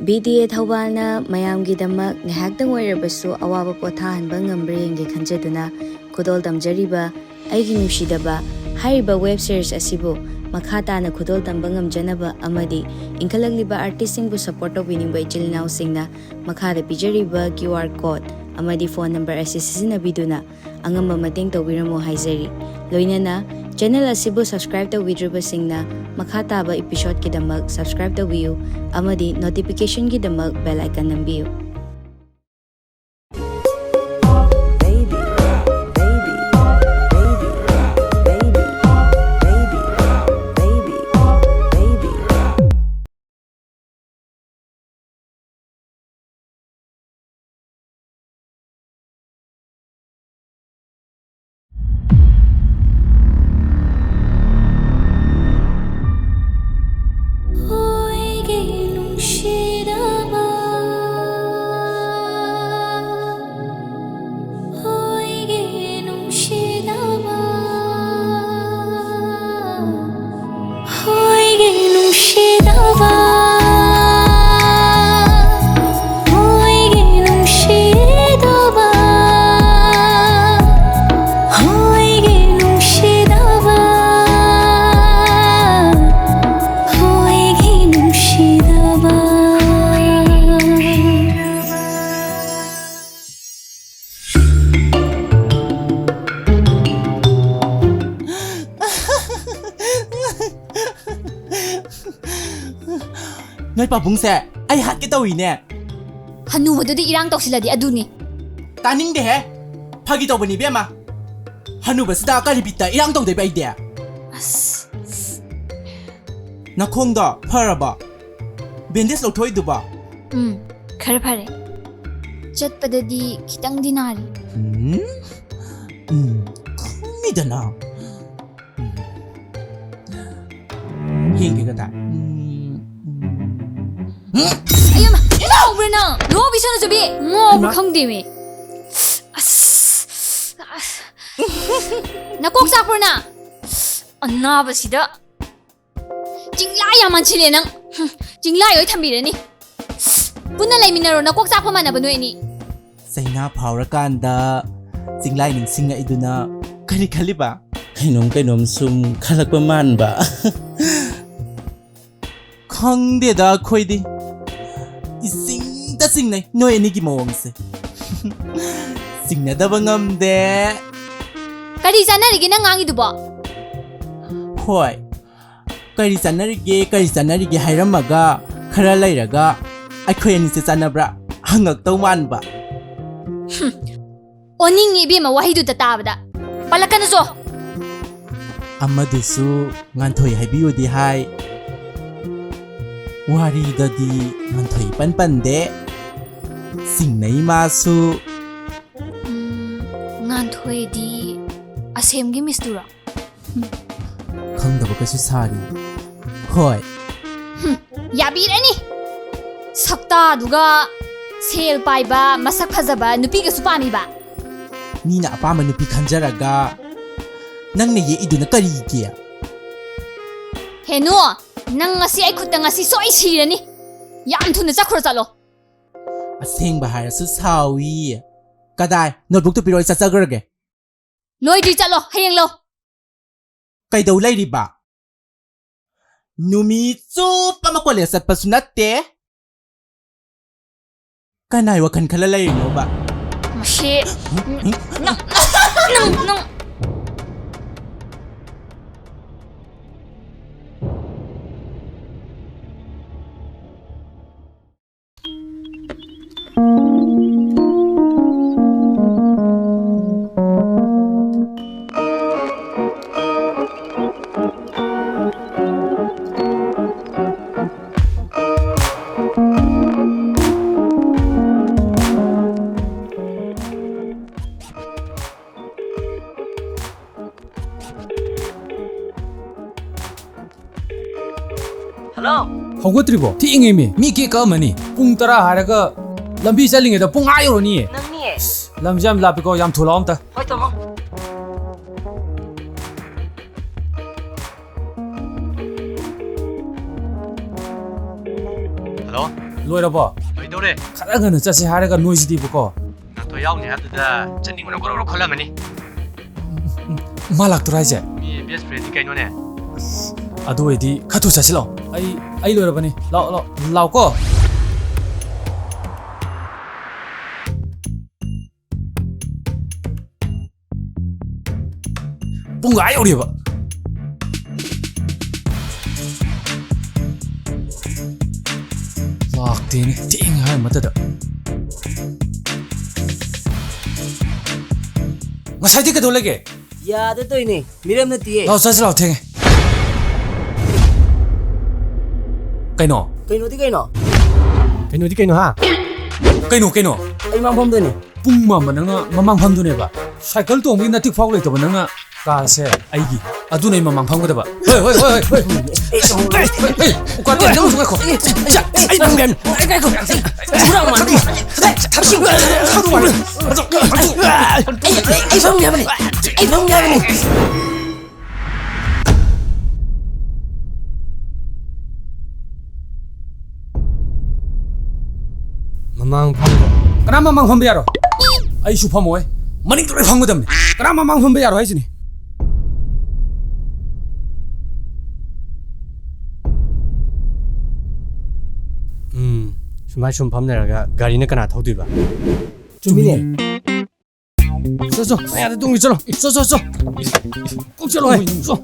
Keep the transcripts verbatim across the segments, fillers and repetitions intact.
B T A ꯊꯧꯕꯥꯜꯅ ꯃꯌꯥꯝꯒꯤꯗꯃꯛ ꯉꯥꯏꯍꯥꯛꯇꯪ ꯑꯣꯏꯔꯕꯁꯨ ꯑꯋꯥꯕ ꯄꯣꯊꯥꯍꯟꯕ ꯉꯝꯕ꯭ꯔꯥ ꯌꯦꯡꯒꯦ ꯈꯟꯖꯗꯨꯅ ꯈꯨꯗꯣꯜ ꯇꯝꯖꯔꯤꯕ ꯑꯩꯒꯤ ꯅꯨꯡꯁꯤꯗꯕ ꯍꯥꯏꯔꯤꯕ ꯋꯦꯕ ꯁꯤꯔꯤꯁ ꯑꯁꯤꯕꯨ ꯃꯈꯥ ꯇꯥꯅ ꯈꯨꯗꯣꯜ ꯇꯝꯕ ꯉꯝꯖꯅꯕ ꯑꯃꯗꯤ ꯏꯟꯈꯠꯂꯛꯂꯤꯕ ꯑꯥꯔꯇꯤꯁꯁꯤꯡꯕꯨ ꯁꯞꯄꯣꯔꯠ ꯇꯧꯕꯤꯅꯤꯡꯕ ꯏꯆꯤꯜ ꯏꯅꯥꯎꯁꯤꯡꯅ ꯃꯈꯥꯗ ꯄꯤꯖꯔꯤꯕ ꯀ꯭ꯌꯨ ꯑꯥꯔ ꯀꯣꯗ ꯑꯃꯗꯤ ꯐꯣꯟ ꯅꯝꯕꯔ ꯑꯁꯤ ꯁꯤꯖꯤꯟꯅꯕꯤꯗꯨꯅ ꯑꯉꯝꯕ ꯃꯇꯦꯡ ꯇꯧꯕꯤꯔꯝꯃꯨ ꯍꯥꯏꯖꯔꯤ꯫ ꯂꯣꯏꯅꯅ ꯆꯦꯅꯦꯜ ꯑꯁꯤꯕꯨ ꯁꯕꯁꯀ꯭ꯔꯥꯏꯕ ꯇꯧꯕꯤꯗ꯭ꯔꯤꯕꯁꯤꯡꯅ ꯃꯈꯥ ꯇꯥꯕ ꯏꯄꯤꯁꯣꯗꯀꯤꯗꯃꯛ ꯁꯕꯁꯀ꯭ꯔꯥꯏꯕ ꯇꯧꯕꯤꯌꯨ ꯑꯃꯗꯤ ꯅꯣꯇꯤꯐꯤꯀꯦꯁꯟꯒꯤꯗꯃꯛ ꯕꯦꯜ ꯑꯥꯏꯀꯟ ꯅꯝꯕꯤꯌꯨ꯫ ꯅꯣꯏ ꯄꯥꯕꯨꯡꯁꯦ ꯑꯩ ꯍꯥꯠꯀꯦ ꯇꯧꯏꯅꯦ꯫ ꯍꯅꯨꯕꯗꯨꯗꯤ ꯏꯔꯥꯡ ꯇꯧꯁꯤꯜꯂꯗꯤ ꯑꯗꯨꯅꯤ꯫ ꯇꯥꯅꯤꯡꯗꯦꯍꯦ꯫ ꯐꯥꯒꯤ ꯇꯧꯕꯅꯤ ꯏꯕꯦꯝꯃ꯫ ꯍꯅꯨꯕꯁꯤꯗ ꯀꯔꯤ ꯕꯤꯠꯇ ꯏꯔꯥꯡ ꯇꯧꯗꯣꯏꯕ ꯑꯩꯗꯤ? ꯑꯁ꯫ ꯅꯈꯣꯡꯗꯣ ꯐꯔꯕꯣ? ꯕꯦꯟꯗꯦꯖ ꯂꯧꯊꯣꯛꯏꯗꯨꯕꯣ? ꯎꯝ, ꯈꯔ ꯐꯔꯦ꯫ ꯆꯠꯄꯗꯗꯤ ꯈꯤꯇꯪꯗꯤ ꯅꯥꯔꯤ꯫ ꯎꯝ? ꯎꯝ, ꯈꯪꯉꯤꯗꯅ꯫ ꯎꯝ꯫ ꯌꯦꯡꯒꯦ ꯀꯗꯥꯏ? ꯎꯝ, ꯎꯝ꯫ ꯑꯌꯥꯃ! ꯉꯥꯎꯕ꯭ꯔꯥ ꯅꯪ? ꯂꯣꯕꯤ ꯁꯣꯅ ꯆꯨꯕꯤ! ꯉꯥꯎꯕ꯭ꯔꯥ ꯏꯃꯥ! ꯈꯪꯗꯦꯃꯤ꯫ ꯑꯁ! ꯑꯁ! ꯅꯀꯣꯛ ꯆꯥꯛꯄ꯭ꯔꯣ ꯅꯪ? ꯑꯅꯥꯕꯁꯤꯗ꯫ ꯆꯤꯡꯂꯥ ꯌꯥꯝ ꯃꯥꯟꯁꯤꯜꯂꯦ ꯅꯪ꯫ ꯍꯨꯝ, ꯆꯤꯡꯂꯥ ꯑꯣꯏ ꯊꯝꯕꯤꯔꯅꯤ꯫ ꯄꯨꯟꯅ ꯂꯩꯃꯤꯟꯅꯔꯣ, ꯅꯀꯣꯛ ꯆꯥꯛꯄ ꯃꯥꯟꯅꯕ ꯅꯣꯏ ꯑꯅꯤ꯫ ꯆꯩꯅꯥ ꯐꯥꯎꯔꯀꯥꯟꯗ ꯆꯤꯡꯂꯥꯏ ꯅꯤꯡꯁꯤꯡꯉꯛꯏꯗꯨꯅ ꯀꯔꯤ ꯈꯜꯂꯤꯕ? ꯀꯩꯅꯣꯝ ꯀꯩꯅꯣꯝ ꯁꯨꯝ ꯈꯜꯂꯛꯄ ꯃꯥꯟꯕ꯫ ꯈꯪꯗꯦꯗ ꯑꯩꯈꯣꯏꯗꯤ꯫ ꯏꯆꯤꯡꯗ ꯆꯤꯡꯅꯩ ꯅꯣꯏ ꯑꯅꯤꯒꯤ ꯃꯑꯣꯡꯁꯦ꯫ ꯆꯤꯡꯅꯗꯕ ꯉꯝꯗꯦ꯫ ꯀꯔꯤ ꯆꯥꯟꯅꯔꯤꯒꯦ ꯅꯪ ꯉꯥꯡꯉꯤꯗꯨꯕꯣ? ꯍꯣꯏ꯫ ꯀꯔꯤ ꯆꯥꯟꯅꯔꯤꯒꯦ, ꯀꯔꯤ ꯆꯥꯟꯅꯔꯤꯒꯦ ꯍꯥꯏꯔꯝꯃꯒ ꯈꯔ ꯂꯩꯔꯒ ꯑꯩꯈꯣꯏ ꯑꯅꯤꯁꯦ ꯆꯥꯟꯅꯕ꯭ꯔꯥ ꯍꯪꯉꯛꯇꯧ ꯃꯥꯟꯕ꯫ ꯑꯣꯅꯤꯡꯉꯤ ꯏꯕꯦꯝꯃ ꯋꯥꯍꯩꯗꯨꯗ ꯇꯥꯕꯗ꯫ ꯄꯜꯂꯛꯀꯅꯨ ꯆꯣ꯫ ꯑꯃꯗꯨꯁꯨ ꯉꯥꯟꯊꯣꯏ ꯍꯥꯏꯕꯤꯌꯨꯗꯤ ꯍꯥꯏ꯫ ꯋꯥꯔꯤꯗꯗꯤ ꯉꯥꯟꯊꯣꯏ ꯏꯄꯟ ꯄꯟꯗꯦ꯫ ꯆꯤꯡꯅꯩ ꯃꯥꯁꯨ꯫ ꯎꯝ, ꯉꯥꯟꯊꯣꯏꯗꯤ ꯑꯁꯦꯝꯒꯤ ꯃꯤꯁꯇꯨꯔꯣ? ꯈꯪꯗꯕꯒꯁꯨ ꯁꯥꯔꯤ꯫ ꯍꯣꯏ꯫ ꯍꯨꯝ, ꯌꯥꯕꯤꯔꯅꯤ꯫ ꯁꯛꯇꯥꯗꯨꯒ ꯁꯦꯜ ꯄꯥꯏꯕ, ꯃꯁꯛ ꯐꯖꯕ ꯅꯨꯄꯤꯒꯁꯨ ꯄꯥꯝꯃꯤꯕ? ꯃꯤꯅ ꯑꯄꯥꯝꯕ ꯅꯨꯄꯤ ꯈꯟꯖꯔꯒ ꯅꯪꯅ ꯌꯦꯛꯏꯗꯨꯅ ꯀꯔꯤꯒꯤ? ꯍꯦꯅꯨ, ꯅꯪ ꯉꯁꯤ ꯑꯩ ꯈꯨꯠꯇ ꯉꯁꯤ ꯁꯣꯏ ꯁꯤꯔꯅꯤ꯫ ꯌꯥꯝ ꯊꯨꯅ ꯆꯠꯈ꯭ꯔꯣ ꯆꯠꯂꯣ꯫ ꯑꯁꯦꯡꯕ ꯍꯥꯏꯔꯁꯨ ꯁꯥꯎꯏ꯫ ꯀꯗꯥꯏ? ꯅꯣꯠꯕꯨꯛꯇꯨ ꯄꯤꯔꯛꯑꯣ, ꯑꯩ ꯆꯠꯆꯈ꯭ꯔꯒꯦ꯫ ꯂꯣꯏꯗ꯭ꯔꯤ ꯆꯠꯂꯣ, ꯍꯌꯦꯡ ꯂꯧ꯫ ꯀꯩꯗꯧ ꯂꯩꯔꯤꯕ? ꯅꯨꯃꯤꯠ ꯆꯨꯞꯄ ꯑꯃ ꯀꯣꯂꯦꯖ ꯆꯠꯄꯁꯨ ꯅꯠꯇꯦ꯫ ꯀꯅꯥꯏ ꯋꯥꯈꯜ ꯈꯜꯂ ꯂꯩꯔꯤꯅꯣꯕ? ꯃꯁꯤ ꯅꯪ, ꯅꯪ, ꯅꯪ꯫ ꯍꯜꯂꯣ꯫ ꯍꯧꯒꯠꯇ꯭ꯔꯤꯕꯣ? ꯊꯦꯡꯉꯦꯃꯤ꯫ ꯃꯤ ꯀꯦꯛ ꯀꯛꯑꯝꯃꯅꯤ꯫ ꯄꯨꯡ ꯇꯔꯥ ꯍꯥꯏꯔꯒ ꯂꯝꯕꯤ ꯆꯠꯂꯤꯉꯩꯗ ꯄꯨꯡ ꯑꯥ ꯌꯧꯔꯅꯤꯌꯦ꯫ ꯅꯪꯅꯤꯌꯦ꯫ ꯑꯁ, ꯂꯝꯁꯦ ꯌꯥꯝ ꯂꯥꯞꯄꯤꯀꯣ, ꯌꯥꯝ ꯊꯨꯂꯥꯎ ꯑꯝꯇ꯫ ꯍꯣꯏ, ꯇꯥꯃꯣ꯫ ꯍꯜꯂꯣ꯫ ꯂꯣꯏꯔꯕꯣ? ꯂꯣꯏꯗꯧꯔꯦ꯫ ꯈꯔ ꯉꯟꯅ ꯆꯠꯁꯦ ꯍꯥꯏꯔꯒ ꯅꯣꯏꯁꯤꯗꯤꯕꯀꯣ꯫ ꯅꯥꯊꯣꯏ ꯌꯥꯎꯅꯤ ꯍꯥꯏꯕꯗꯨꯗ ꯆꯠꯅꯤꯡꯕꯅ ꯒꯣꯔꯣ ꯒꯣꯔꯣ ꯈꯜꯂꯝꯃꯅꯤ꯫ ꯃꯥ ꯂꯥꯛꯇꯣꯔꯥ ꯍꯥꯏꯁꯦ? ꯃꯤ best friendꯗꯤ ꯀꯩꯅꯣꯅꯦ꯫ ꯑꯗꯨ ꯑꯣꯏꯔꯗꯤ ꯈꯔ ꯊꯨ ꯆꯠꯁꯤ ꯂꯥꯛꯑꯣ꯫ ꯑꯩ, ꯑꯩ ꯂꯣꯏꯔꯕꯅꯤ꯫ ꯂꯥꯛꯑꯣ, ꯂꯥꯛꯑꯣ, ꯂꯥꯛꯑꯣꯀꯣ꯫ ꯄꯨꯡ ꯑꯥ ꯌꯧꯔꯦꯕ꯫ ꯂꯥꯛꯇꯦꯅꯦ, ꯊꯦꯡꯉꯦ ꯍꯥꯏꯔꯝꯃꯇꯗ꯫ ꯉꯁꯥꯏꯗꯤ ꯀꯩꯗꯧ ꯂꯩꯒꯦ? ꯌꯥꯗ ꯇꯧꯏꯅꯦ, ꯃꯤꯔꯝ ꯅꯠꯇꯤꯌꯦ꯫ ꯂꯥꯛꯑꯣ, ꯆꯠꯁꯤ ꯂꯥꯛꯑꯣ, ꯊꯦꯡꯉꯦ꯫ ꯀꯩꯅꯣ? ꯀꯩꯅꯣꯗꯤ ꯀꯩꯅꯣ? ꯀꯩꯅꯣꯗꯤ ꯀꯩꯅꯣ, ꯍꯥ? ꯀꯩꯅꯣ, ꯀꯩꯅꯣ? ꯑꯩ ꯃꯥꯡꯐꯝꯗꯅꯦ꯫ ꯄꯨꯡ ꯃꯝꯕ ꯅꯪꯅ ꯃꯃꯥꯡ ꯐꯝꯗꯨꯅꯦꯕ꯫ ꯁꯥꯏꯀꯜ ꯇꯣꯡꯕꯒꯤ ꯅꯇꯤꯛ ꯐꯥꯎ ꯂꯩꯇꯕ ꯅꯪꯅ ꯀꯥꯔꯁꯦ ꯑꯩꯒꯤ꯫ ꯑꯗꯨꯅ ꯑꯩ ꯃꯃꯥꯡ ꯐꯝꯒꯗꯕ꯫ ꯍꯣꯏ, ꯍꯣꯏ, ꯍꯣꯏ, ꯍꯣꯏ, ꯍꯣꯏ꯫ ꯑꯩ, ꯑꯩ, ꯑꯩ, ꯎꯀꯥ ꯇꯦꯟ ꯅꯪꯁꯨ ꯉꯥꯏꯈꯣ꯫ ꯑꯩ, ꯑꯩ, ꯑꯩ ꯐꯝꯒꯦ ꯍꯥꯏꯕꯅꯤ꯫ ꯑꯩ ꯉꯥꯏꯈꯣ꯫ ꯑꯩ ꯍꯨꯔꯥꯟ ꯃꯥꯟꯕꯤ꯫ ꯑꯩ ꯊꯛꯁꯤ꯫ ꯑꯩ, ꯑꯩ, ꯑꯩ ꯐꯝꯒꯦ ꯍꯥꯏꯕꯅꯤ꯫ ꯑꯩ ꯐꯝꯒꯦ ꯍꯥꯏꯕꯅꯤ꯫ ꯃꯃꯥꯡ ꯐꯝꯕ꯫ ꯀꯅꯥ ꯃꯃꯥꯡ ꯐꯝꯕ ꯌꯥꯔꯣꯏ? ꯑꯩꯁꯨ ꯐꯝꯃꯣꯏ꯫ ꯃꯅꯤꯡꯗ ꯂꯣꯏ ꯐꯝꯒꯗꯕꯅꯤ꯫ ꯀꯅꯥ ꯃꯃꯥꯡ ꯐꯝꯕ ꯌꯥꯔꯣꯏ ꯍꯥꯏꯁꯤꯅꯤ? ꯎꯝ, ꯁꯨꯃꯥꯏ ꯁꯨꯝ ꯐꯝ ꯂꯩꯔꯒ ꯒꯥꯔꯤꯅ ꯀꯅꯥ ꯊꯧꯗꯣꯏꯕ? ꯆꯨꯝꯃꯤꯅꯦ꯫ ꯆꯣ, ꯆꯣ, ꯃꯌꯥꯗ ꯇꯣꯡꯉꯤ, ꯆꯠꯂꯣ꯫ ꯆꯣ, ꯆꯣ, ꯆꯣ꯫ ꯀꯣꯛ ꯆꯠꯂꯣ, ꯍꯣꯏ, ꯆꯣ꯫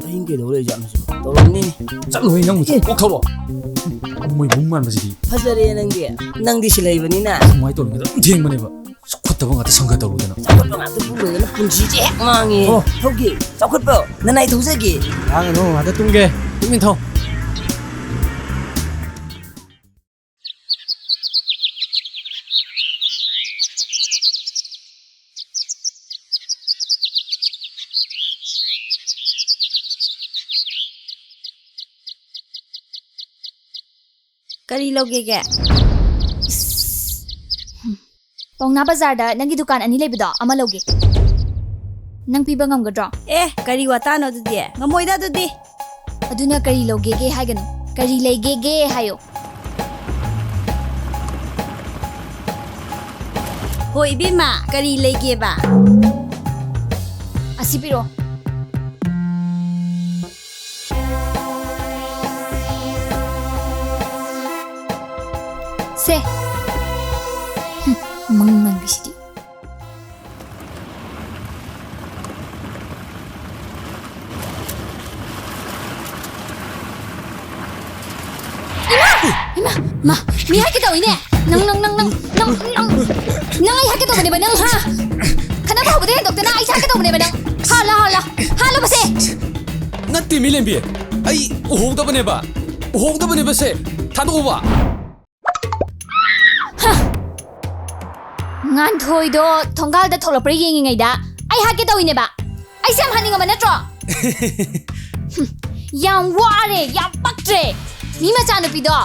ꯑꯍꯤꯡ ꯀꯩꯗꯧ ꯂꯩꯖꯥꯠꯅꯣ ꯁꯤꯕꯣ? ꯇꯧꯔꯝꯅꯤ꯫ ꯆꯠꯂꯣ, ꯍꯣꯏ, ꯅꯪ ꯑꯦ꯫ ꯀꯣꯛ ꯊꯧꯔꯣ꯫ ꯃꯣꯏ ꯃꯨꯡ ꯃꯥꯟꯕꯁꯤꯗꯤ꯫ ꯐꯖꯔꯦ ꯅꯪꯗꯤ꯫ ꯅꯪꯗꯤ ꯁꯤ ꯂꯩꯕꯅꯤꯅ꯫ ꯁꯨꯃꯥꯏꯅ ꯇꯧꯔꯤꯉꯩꯗ ꯑꯗꯨꯝ ꯊꯦꯡꯕꯅꯦꯕ꯫ ꯆꯥꯎꯈꯠꯇꯕ ꯉꯥꯛꯇ ꯁꯪꯒ ꯇꯧꯔꯨꯗꯅ꯫ ꯆꯥꯎꯈꯠꯄ ꯉꯥꯛꯇ ꯄꯨꯔꯨꯗꯅ ꯄꯨꯟꯁꯤꯁꯦ ꯍꯦꯛ ꯃꯥꯡꯉꯦ꯫ ꯑꯣ꯫ ꯊꯧꯒꯦ, ꯆꯥꯎꯈꯠꯄ, ꯅꯅꯥꯏ ꯊꯧꯖꯒꯦ꯫ ꯂꯥꯡꯒꯅꯨ, ꯉꯥꯛꯇ ꯇꯨꯝꯒꯦ꯫ ꯇꯨꯃꯤꯟ ꯊꯧ꯫ ꯀꯔꯤ ꯂꯧꯒꯦꯒꯦ? ꯄꯥꯎꯅꯥ ꯕꯖꯥꯔꯗ ꯅꯪꯒꯤ ꯗꯨꯀꯥꯟ ꯑꯅꯤ ꯂꯩꯕꯗꯣ ꯑꯃ ꯂꯧꯒꯦ꯫ ꯅꯪ ꯄꯤꯕ ꯉꯝꯒꯗ꯭ꯔꯣ? ꯑꯦ, ꯀꯔꯤ ꯋꯥꯇꯥꯅꯣ ꯑꯗꯨꯗꯤ? ꯉꯝꯃꯣꯏꯗ ꯑꯗꯨꯗꯤ꯫ ꯑꯗꯨꯅ ꯀꯔꯤ ꯂꯧꯒꯦꯒꯦ ꯍꯥꯏꯒꯅꯨ, ꯀꯔꯤ ꯂꯩꯒꯦꯒꯦ ꯍꯥꯏꯌꯣ꯫ ꯍꯣꯏ ꯏꯕꯦꯝꯃ, ꯀꯔꯤ ꯂꯩꯒꯦꯕ? ꯑꯁꯤ ꯄꯤꯔꯛꯑꯣ꯫ ꯁꯦ꯫ ꯍꯨꯝ, ꯃꯪ ꯃꯪꯕꯤꯁꯤꯗꯤ꯫ ꯏꯃꯥ! ꯏꯃꯥ! ꯃꯥ! ꯃꯤ ꯍꯥꯠꯀꯦ ꯇꯧꯏꯅꯦ! ꯅꯪ, ꯅꯪ, ꯅꯪ, ꯅꯪ, ꯅꯪ, ꯅꯪ, ꯅꯪ ꯑꯩ ꯍꯥꯠꯀꯦ ꯇꯧꯕꯅꯦꯕ, ꯅꯪ, ꯍꯥ? ꯈꯠꯅꯕ ꯍꯧꯕꯗꯩ ꯍꯦꯟꯗꯣꯛꯇꯅ ꯑꯩꯁꯦ ꯍꯥꯠꯀꯦ ꯇꯧꯕꯅꯦꯕ, ꯅꯪ! ꯍꯥꯠꯂꯣ, ꯍꯥꯠꯂꯣ! ꯍꯥꯠꯂꯣꯕꯁꯦ! ꯅꯠꯇꯦ, ꯃꯤꯂꯦꯝꯕꯤ! ꯑꯩ ꯎꯍꯧꯗꯕꯅꯦꯕ! ꯎꯍꯧꯗꯕꯅꯦꯕꯁꯦ! ꯊꯥꯗꯣꯛꯑꯣꯕ! ꯍ! ꯉꯥꯟꯊꯣꯏꯗꯣ ꯊꯣꯡꯒꯥꯜꯗ ꯊꯣꯛꯂꯛꯄ꯭ꯔꯥ ꯌꯦꯡꯉꯤꯉꯩꯗ ꯑꯩ ꯍꯥꯠꯀꯦ ꯇꯧꯏꯅꯦꯕ꯫ ꯑꯩꯁꯦ ꯌꯥꯝ ꯍꯥꯠꯅꯤꯡꯉꯕ ꯅꯠꯇ꯭ꯔꯣ? ꯍꯨꯝ, ꯌꯥꯝ ꯋꯥꯔꯦ, ꯌꯥꯝ ꯄꯛꯇ꯭ꯔꯦ꯫ ꯃꯤ ꯃꯆꯥꯅꯨꯄꯤꯗꯣ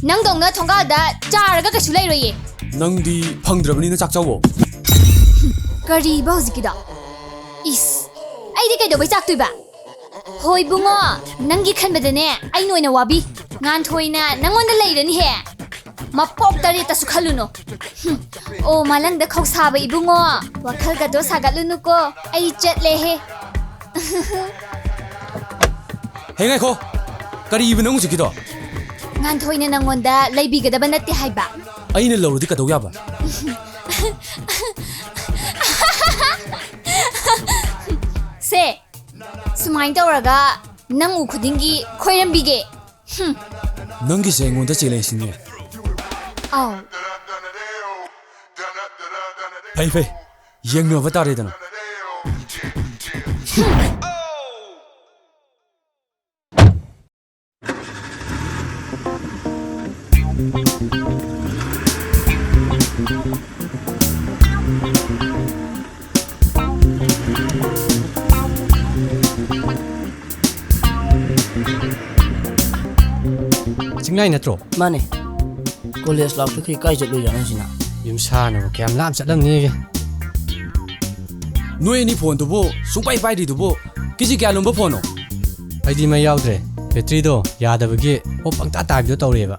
ꯅꯪꯗꯧꯅ ꯊꯣꯡꯒꯥꯜꯗ ꯆꯥꯔꯒ ꯀꯩꯁꯨ ꯂꯩꯔꯣꯏꯌꯦ꯫ ꯅꯪꯗꯤ ꯐꯪꯗ꯭ꯔꯕꯅꯤꯅ ꯆꯥꯛ ꯆꯥꯎꯋꯣ꯫ ꯀꯔꯤꯕ ꯍꯧꯖꯤꯛꯀꯤꯗꯣ? ꯏꯁ, ꯑꯩꯗꯤ ꯀꯩꯗꯧꯕꯩ ꯆꯥꯛꯇꯣꯏꯕ? ꯍꯣꯏ ꯏꯕꯨꯡꯉꯣ, ꯅꯪꯒꯤ ꯈꯟꯕꯗꯅꯦ ꯑꯩꯅ ꯑꯣꯏꯅ ꯋꯥꯕꯤ꯫ ꯉꯥꯟꯊꯣꯏꯅ ꯅꯪꯉꯣꯟꯗ ꯂꯩꯔꯅꯤꯍꯦ꯫ ꯃꯄꯣꯛ ꯇꯔꯦꯠꯇꯁꯨ ꯈꯜꯂꯨꯅꯨ꯫ ꯍꯨꯝ, ꯑꯣ ꯃꯥꯂꯪꯗ ꯈꯧꯁꯥꯕ ꯏꯕꯨꯡꯉꯣ, ꯋꯥꯈꯜꯒꯗꯣ ꯁꯥꯒꯠꯂꯨꯅꯨꯀꯣ, ꯑꯩ ꯆꯠꯂꯦꯍꯦ꯫ ꯍꯦ, ꯉꯥꯏꯈꯣ꯫ ꯀꯔꯤꯕ ꯅꯪ ꯍꯧꯖꯤꯛꯀꯤꯗꯣ? ꯉꯥꯟꯊꯣꯏꯅ ꯅꯪꯉꯣꯟꯗ ꯂꯩꯕꯤꯒꯗꯕ ꯅꯠꯇꯦ ꯍꯥꯏꯕ꯫ ꯑꯩꯅ ꯂꯧꯔꯗꯤ ꯀꯩꯗꯧ ꯌꯥꯕ? ꯁꯦ, ꯁꯨꯃꯥꯏꯅ ꯇꯧꯔꯒ ꯅꯪ ꯎ ꯈꯨꯗꯤꯡꯒꯤ ꯈꯣꯏꯔꯝꯕꯤꯒꯦ꯫ ꯍꯨꯝ꯫ ꯅꯪꯒꯤꯁꯦ ꯑꯩꯉꯣꯟꯗ ꯆꯦꯂꯦꯟꯖꯅꯤꯅꯦ꯫ ꯑꯧ꯫ ꯐꯩ, ꯐꯩ꯫ ꯌꯦꯡꯅꯕ ꯇꯥꯔꯦꯗꯅ꯫ ꯆꯤꯡꯂꯥꯏ ꯅꯠꯇ꯭ꯔꯣ? ꯃꯥꯅꯦ꯫ ꯀꯣꯂꯦꯖ ꯂꯥꯛꯄꯤꯈ꯭ꯔꯤ, ꯀꯥꯏ ꯆꯠꯂꯨꯏꯖꯥꯠꯅꯣ ꯁꯤꯅ? ꯌꯨꯝꯁꯥꯅꯕꯨ ꯀꯌꯥꯝ ꯂꯥꯞ ꯆꯠꯂꯝꯅꯤꯒꯦ? ꯅꯣꯏ ꯑꯅꯤ ꯐꯣꯟꯗꯨꯕꯨ ꯁꯨꯡꯄꯥꯏ ꯄꯥꯏꯗ꯭ꯔꯤꯗꯨꯕꯨ ꯀꯦꯖꯤ ꯀꯌꯥ ꯂꯨꯝꯕ ꯐꯣꯟꯅꯣ? ꯑꯩꯗꯤ ꯃꯩ ꯌꯥꯎꯗ꯭ꯔꯦ꯫ ꯕꯦꯇ꯭ꯔꯤꯗꯣ ꯌꯥꯗꯕꯒꯤ ꯑꯣꯞ ꯄꯪꯇꯥ ꯇꯥꯕꯤꯗꯣ ꯇꯧꯔꯦꯕ꯫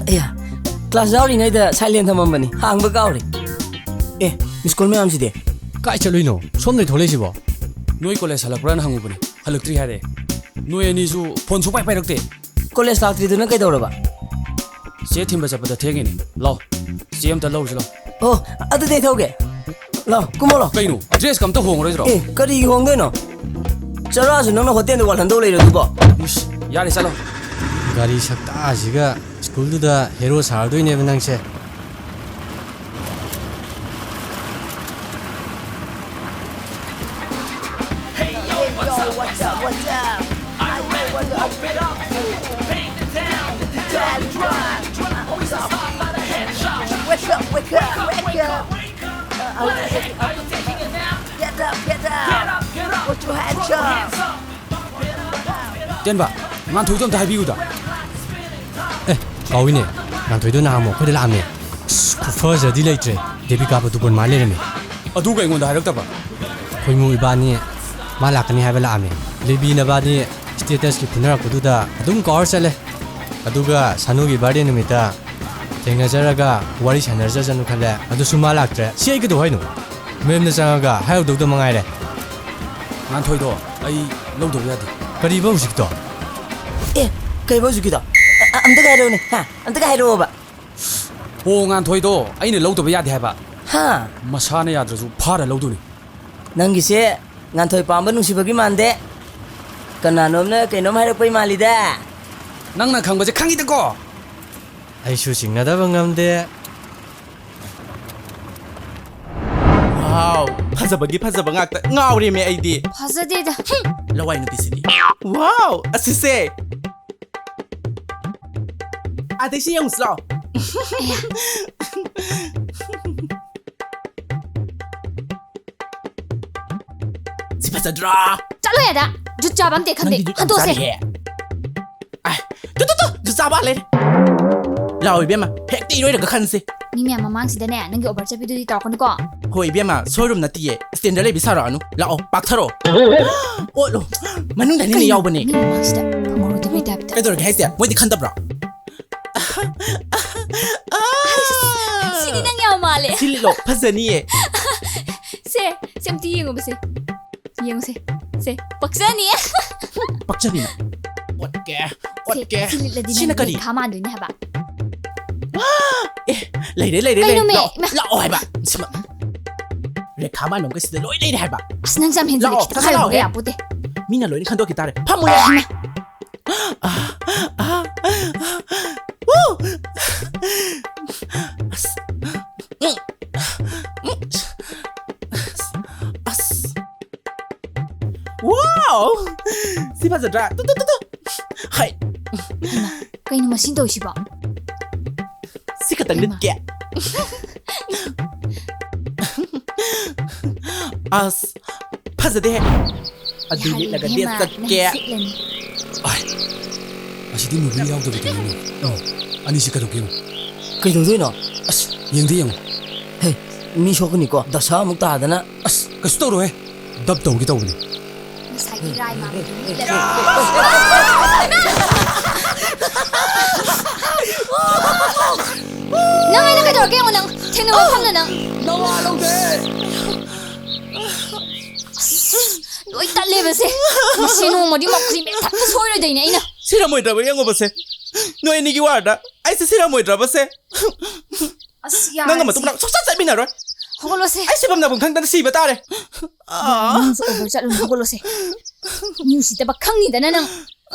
ꯑꯌꯥ, ꯀ꯭ꯂꯥꯁ ꯌꯥꯎꯔꯤꯉꯩꯗ ꯁꯥꯏꯂꯦꯟ ꯊꯝꯃꯝꯕꯅꯤ, ꯍꯥꯡꯕ ꯀꯥꯎꯔꯦ꯫ ꯑꯦ, ꯃꯤꯁ ꯀꯣꯜ ꯃꯌꯥꯝꯁꯤꯗꯤ? ꯀꯥꯏ ꯆꯠꯂꯨꯏꯅꯣ? ꯁꯣꯝꯗꯩ ꯊꯣꯛꯂꯛꯏꯁꯤꯕꯣ? ꯅꯣꯏ ꯀꯣꯂꯦꯖ ꯍꯜꯂꯛꯄ꯭ꯔꯥꯅ ꯍꯪꯉꯨꯕꯅꯦ, ꯍꯜꯂꯛꯇ꯭ꯔꯤ ꯍꯥꯏꯔꯛꯑꯦ꯫ ꯅꯣꯏ ꯑꯅꯤꯁꯨ ꯐꯣꯟ ꯁꯨꯡꯄꯥꯏ ꯄꯥꯏꯔꯛꯇꯦ꯫ ꯀꯣꯂꯦꯖ ꯂꯥꯛꯇ꯭ꯔꯤꯗꯨꯅ ꯀꯩꯗꯧꯔꯕ? ꯆꯦ ꯊꯤꯟꯕ ꯆꯠꯄꯗ ꯊꯦꯡꯉꯤꯅꯦ꯫ ꯂꯥꯎ, ꯆꯦ ꯑꯝꯇ ꯂꯧꯔꯨꯁꯤ ꯂꯥꯎ꯫ ꯑꯣ, ꯑꯗꯨꯗꯤ ꯑꯩ ꯊꯧꯒꯦ꯫ ꯂꯥꯎ, ꯀꯨꯝꯃꯣ ꯂꯥꯎ꯫ ꯀꯩꯅꯣ, ꯗ꯭ꯔꯦꯁꯀ ꯑꯝꯇ ꯍꯣꯡꯉꯔꯣꯏꯗ꯭ꯔꯣ? ꯑꯦ, ꯀꯔꯤꯒꯤ ꯍꯣꯡꯗꯣꯏꯅꯣ? ꯆꯔꯥꯁꯨ ꯅꯪꯅ ꯍꯣꯇꯦꯜꯗ ꯋꯥꯠꯍꯟꯗꯧ ꯂꯩꯔꯗꯨꯕꯣ? ꯏꯁ, ꯌꯥꯔꯦ, ꯆꯠꯂꯣ꯫ ꯒꯥꯔꯤ ꯁꯛꯇꯥꯁꯤꯒ ꯁ꯭ꯀꯨꯜꯗꯨꯗ ꯍꯦꯔꯣ ꯁꯥꯔꯗꯣꯏꯅꯦꯕ ꯅꯪꯁꯦ꯫ Hey, yo, what's up, what's up, what's up? I know what you're up to. Paint the town, the town dry. Always a spot by the head shop. Wake up, wake up, wake up. Wake up, wake up. What the heck are you taking a nap? Get up, get up. Get up, get up. Put your hands up. ꯇꯦꯟꯕ, ꯉꯥꯟꯊꯣꯏꯗꯣ ꯑꯝꯇ ꯍꯥꯏꯕꯤꯌꯨꯗ꯫ ꯑꯦ, ꯀꯥꯎꯏꯅꯦ, ꯉꯥꯟꯊꯣꯏꯗꯣ ꯅꯍꯥꯟꯃꯨꯛ ꯑꯩꯈꯣꯏꯗ ꯂꯥꯛꯑꯝꯃꯦ꯫ ꯑꯁ, ꯈꯨꯐꯖꯗꯤ ꯂꯩꯇ꯭ꯔꯦ, ꯗꯦꯕꯤꯀꯥ ꯄꯗꯨꯀꯣꯟ ꯃꯥꯜ ꯂꯩꯔꯝꯃꯦ꯫ ꯑꯗꯨꯒ ꯑꯩꯉꯣꯟꯗ ꯍꯥꯏꯔꯛꯇꯕ? ꯈꯣꯏꯃꯨ ꯏꯕꯥꯅꯤ ꯃꯥ ꯂꯥꯛꯀꯅꯤ ꯍꯥꯏꯕ ꯂꯥꯛꯑꯝꯃꯦ꯫ ꯂꯦꯕꯤ ꯅꯕꯥꯅꯤ statusꯀꯤ ꯐꯨꯅꯔꯛꯄꯗꯨꯗ ꯑꯗꯨꯝ ꯀꯥꯎꯔ ꯆꯠꯂꯦ꯫ ꯑꯗꯨꯒ ꯁꯥꯅꯨꯒꯤ birthday ꯅꯨꯃꯤꯠꯇ ꯊꯦꯡꯅꯖꯔꯒ ꯋꯥꯔꯤ ꯁꯥꯟꯅꯖꯁꯅꯨ ꯈꯜꯂꯦ, ꯑꯗꯨꯁꯨ ꯃꯥ ꯂꯥꯛꯇ꯭ꯔꯦ꯫ ꯁꯤ ꯑꯩ ꯀꯩꯗꯧ ꯍꯥꯏꯅꯣ? ꯃꯌꯨꯝꯗ ꯆꯪꯉꯒ ꯍꯥꯏꯍꯧꯗꯧꯗ ꯃꯉꯥꯏꯔꯦ꯫ ꯉꯥꯟꯊꯣꯏꯗꯣ ꯑꯩ ꯂꯧꯗꯕ ꯌꯥꯗꯦ꯫ ꯀꯔꯤꯕ ꯍꯧꯖꯤꯛꯇꯣ? ꯑꯦ, ꯀꯩꯕ ꯍꯧꯖꯤꯛꯀꯤꯗꯣ? ꯑ-, ꯑꯝꯇꯒ ꯍꯥꯏꯔꯛꯎꯅꯦ, ꯍꯥ? ꯑꯝꯇꯒ ꯍꯥꯏꯔꯛꯑꯣꯕ꯫ ꯍꯣ, ꯉꯥꯟꯊꯣꯏꯗꯣ ꯑꯩꯅ ꯂꯧꯗꯕ ꯌꯥꯗꯦ ꯍꯥꯏꯕ꯫ ꯍꯥ? ꯃꯁꯥꯅ ꯌꯥꯗ꯭ꯔꯁꯨ ꯐꯥꯔ ꯂꯧꯗꯣꯏꯅꯤ꯫ ꯅꯪꯒꯤꯁꯦ ꯉꯥꯟꯊꯣꯏ ꯄꯥꯝꯕ ꯅꯨꯡꯁꯤꯕꯒꯤ ꯃꯥꯟꯗꯦ꯫ ꯀꯅꯥꯅꯣꯝꯅ ꯀꯩꯅꯣꯝ ꯍꯥꯏꯔꯛꯄꯩ ꯃꯥꯜꯂꯤꯗ꯫ ꯅꯪꯅ ꯈꯪꯕꯁꯦ ꯈꯪꯉꯤꯗꯀꯣ꯫ ꯑꯩꯁꯨ ꯆꯤꯡꯅꯗꯕ ꯉꯝꯗꯦ꯫ Wow, ꯐꯖꯕꯒꯤ ꯐꯖꯕ ꯉꯥꯛꯇ, ꯉꯥꯎꯔꯦꯃꯦ ꯑꯩꯗꯤ꯫ ꯐꯖꯗꯦꯗ꯫ ꯍꯨꯝ, ꯂꯋꯥꯏ ꯅꯨꯄꯤꯁꯤꯗꯤ꯫ Wow, ꯑꯁꯤꯁꯦ꯫ ꯑꯗꯩ ꯁꯤ ꯌꯦꯡꯉꯨꯁꯤ ꯂꯥꯛꯑꯣ꯫ ꯁꯤ ꯐꯖꯗ꯭ꯔꯥ? ꯆꯠꯂꯣ ꯑꯗ꯫ ꯖꯨꯠ ꯆꯥꯕ ꯑꯝꯇ ꯈꯪꯗꯦ꯫ ꯅꯪꯗꯤ ꯖꯨꯠ ꯌꯥꯝ ꯍꯟꯗꯣꯛꯁꯦ꯫ ꯆꯥꯔꯤꯍꯦ꯫ ꯑꯥꯏ, ꯇꯨ, ꯇꯨ, ꯇꯨ, ꯖꯨꯠ ꯆꯥꯕ ꯂꯩꯔꯦ꯫ ꯂꯥꯛꯑꯣ ꯏꯕꯦꯝꯃ, ꯍꯦꯛꯇ ꯏꯔꯣꯏꯔꯒ ꯈꯟꯁꯦ꯫ ꯃꯤ ꯃꯌꯥꯝ ꯃꯃꯥꯡꯁꯤꯗꯅꯦ, ꯅꯪꯒꯤ over ꯆꯠꯄꯤꯗꯨꯗꯤ ꯇꯧꯔꯛꯀꯅꯨꯀꯣ꯫ ꯍꯣꯏ ꯏꯕꯦꯝꯃ, showroom ꯅꯠꯇꯤꯌꯦ, standard ꯂꯩꯕꯤ ꯁꯥꯔꯛꯑꯅꯨ꯫ ꯂꯥꯛꯑꯣ, ꯄꯥꯛꯊꯔꯛꯑꯣ꯫ ꯑꯣꯠꯂꯣ, ꯃꯅꯨꯡꯗꯅꯤꯅꯦ ꯀꯩꯅꯣ? ꯌꯥꯎꯕꯅꯦ꯫ ꯃꯤ ꯃꯃꯥꯡꯁꯤꯗ ꯐꯪꯍꯧꯔꯣꯏꯗꯕꯩ type ꯇ꯫ ꯀꯩꯗꯧꯔꯒꯦ ꯍꯥꯏꯁꯦ? ꯃꯣꯏꯗꯤ ꯈꯟꯗꯕ꯭ꯔꯣ? ꯁꯤꯗꯤ ꯅꯪ ꯌꯥꯝ ꯃꯥꯜꯂꯦ꯫ ꯁꯤ ꯂꯤꯠꯂꯣ, ꯐꯖꯅꯤꯌꯦ꯫ ꯁꯦ, ꯁꯦ ꯑꯝꯇ ꯌꯦꯡꯉꯨꯕꯁꯦ꯫ ꯌꯦꯡꯉꯨꯁꯦ꯫ ꯁꯦ, ꯄꯛꯆꯅꯤꯌꯦ꯫ ꯄꯛꯆꯅꯤꯅ꯫ ꯑꯣꯠꯀꯦ, ꯁꯦ, ꯑꯣꯠꯀꯦ꯫ ꯁꯤ ꯂꯤꯠꯂꯗꯤ ꯁꯤꯅ ꯅꯪ ꯀꯔꯤ? ꯔꯦꯈꯥ ꯃꯥꯟꯗꯣꯏꯅꯦ ꯍꯥꯏꯕ꯫ ꯑꯦ, ꯂꯩꯔꯦ, ꯂꯩꯔꯦ, ꯀꯩꯅꯣ ꯂꯩꯔꯦ꯫ ꯃꯦ? ꯂꯥꯛꯑꯣ, ꯃꯦ? ꯂꯥꯛꯑꯣ ꯍꯥꯏꯕ꯫ ꯁꯤꯃ꯫ ꯔꯦꯈꯥ ꯃꯥꯟꯕ ꯃꯈꯩꯁꯤꯗ ꯂꯣꯏ ꯂꯩꯔꯦ ꯍꯥꯏꯕ꯫ ꯑꯁ, ꯅꯪꯁꯨ ꯌꯥꯝ ꯍꯦꯟꯖꯤꯜꯂꯦ꯫ ꯂꯥꯛꯑꯣ, ꯈꯤꯇꯪ ꯆꯠꯁꯤ ꯍꯥꯏꯔꯨꯕ ꯂꯥꯛꯑꯣ, ꯌꯥꯄꯣꯠꯇꯦ꯫ ꯃꯤꯅ ꯂꯣꯏꯅ ꯈꯟꯗꯣꯛꯈꯤ ꯇꯥꯔꯦ꯫ ꯐꯝꯃꯨ ꯌꯥꯔꯦ꯫ ꯍꯩꯃꯥ꯫ ꯑꯥ, ꯑꯥ, ꯑꯥ, ꯑꯥ꯫ ꯋꯨ! ꯑꯁ꯫ ꯑꯁ꯫ ꯋꯥꯎ! ꯁꯤ ꯐꯖꯗ꯭ꯔꯥ? ꯇꯨ, ꯇꯨ, ꯇꯨ, ꯇꯨ꯫ ꯍꯥꯏ꯫ ꯍꯩꯃꯥ, ꯀꯩꯅꯣ ꯃꯁꯤꯅ ꯇꯧꯔꯤꯁꯤꯕꯣ? ꯁꯤ ꯈꯛꯇꯪ ꯍꯩꯃꯥ꯫ ꯂꯤꯠꯀꯦ꯫ ꯑꯁ, ꯐꯖꯗꯦꯍꯦ꯫ ꯑꯗꯨ ꯌꯥꯔꯦ, ꯂꯤꯠꯂꯒ ꯏꯕꯦꯝꯃ, date ꯆꯠꯀꯦ꯫ ꯅꯪ ꯁꯤꯠꯂꯅꯤ꯫ ꯑꯥꯏ, ꯑꯁꯤꯗꯤ movie ꯌꯥꯎꯗꯕꯤꯗꯅꯤꯅꯦ꯫ ꯑꯣ, ꯑꯅꯤꯁꯤ ꯀꯩꯗꯧꯒꯦ ꯌꯦꯡꯉꯣ꯫ ꯀꯩꯗꯧꯗꯣꯏꯅꯣ? ꯑꯁ, ꯌꯦꯡꯗꯤ ꯌꯦꯡꯉꯣ꯫ ꯍꯦ, ꯃꯤ ꯁꯣꯛꯀꯅꯤꯀꯣ, ꯗꯁꯥ ꯑꯃꯨꯛ ꯇꯥꯗꯅ꯫ ꯑꯁ, ꯀꯩꯁꯨ ꯇꯧꯔꯣꯏꯍꯦ꯫ Dub ꯇꯧꯒꯦ ꯇꯧꯕꯅꯤ꯫ ꯉꯁꯥꯏꯒꯤ ꯔꯥꯏ ꯃꯥꯟꯕꯗꯨ ꯂꯤꯠꯂꯒ꯫ ꯅꯪ ꯑꯩꯅ ꯀꯩꯗꯧꯔꯒꯦ ꯌꯦꯡꯉꯣ ꯅꯪ꯫ ꯊꯦꯡꯅꯕ ꯃꯐꯝꯗ ꯅꯪ꯫ ꯅꯋꯥ ꯂꯧꯗꯦ꯫ ꯑꯁ, ꯂꯣꯏ ꯇꯠꯂꯦꯕꯁꯦ꯫ ꯉꯁꯤ ꯅꯣꯡꯃꯗꯤ ꯃꯈꯨꯔꯤ ꯃꯦꯠꯊꯠꯄ ꯁꯣꯏꯔꯣꯏꯗꯣꯏꯅꯦ ꯑꯩꯅ꯫ ꯁꯤꯔꯝꯃꯣꯏꯗ꯭ꯔꯕ ꯌꯦꯡꯉꯣꯕꯁꯦ꯫ ꯅꯣꯏ ꯑꯅꯤꯒꯤ ꯋꯥꯔꯗ ꯑꯩꯁꯦ ꯁꯤꯔꯝꯃꯣꯏꯗ꯭ꯔꯕꯁꯦ꯫ ꯑꯁ, ꯅꯪꯒ ꯌꯥꯔꯦꯁꯦ꯫ ꯃꯇꯨꯡ ꯃꯅꯥꯎ ꯁꯨꯡꯆꯠ ꯆꯠꯃꯤꯟꯅꯔꯣꯏ꯫ ꯍꯧꯒꯠꯂꯣꯁꯦ꯫ ꯑꯩ ꯁꯤꯐꯝ ꯅꯥꯐꯝ ꯈꯪꯗꯅ ꯁꯤꯕ ꯇꯥꯔꯦ꯫ ꯅꯪꯁꯨ over ꯆꯠꯂꯨꯅꯨ, ꯍꯧꯒꯠꯂꯣꯁꯦ꯫ ꯃꯤ ꯎꯁꯤꯠꯇꯕ ꯈꯪꯅꯤꯗꯅ ꯅꯪ꯫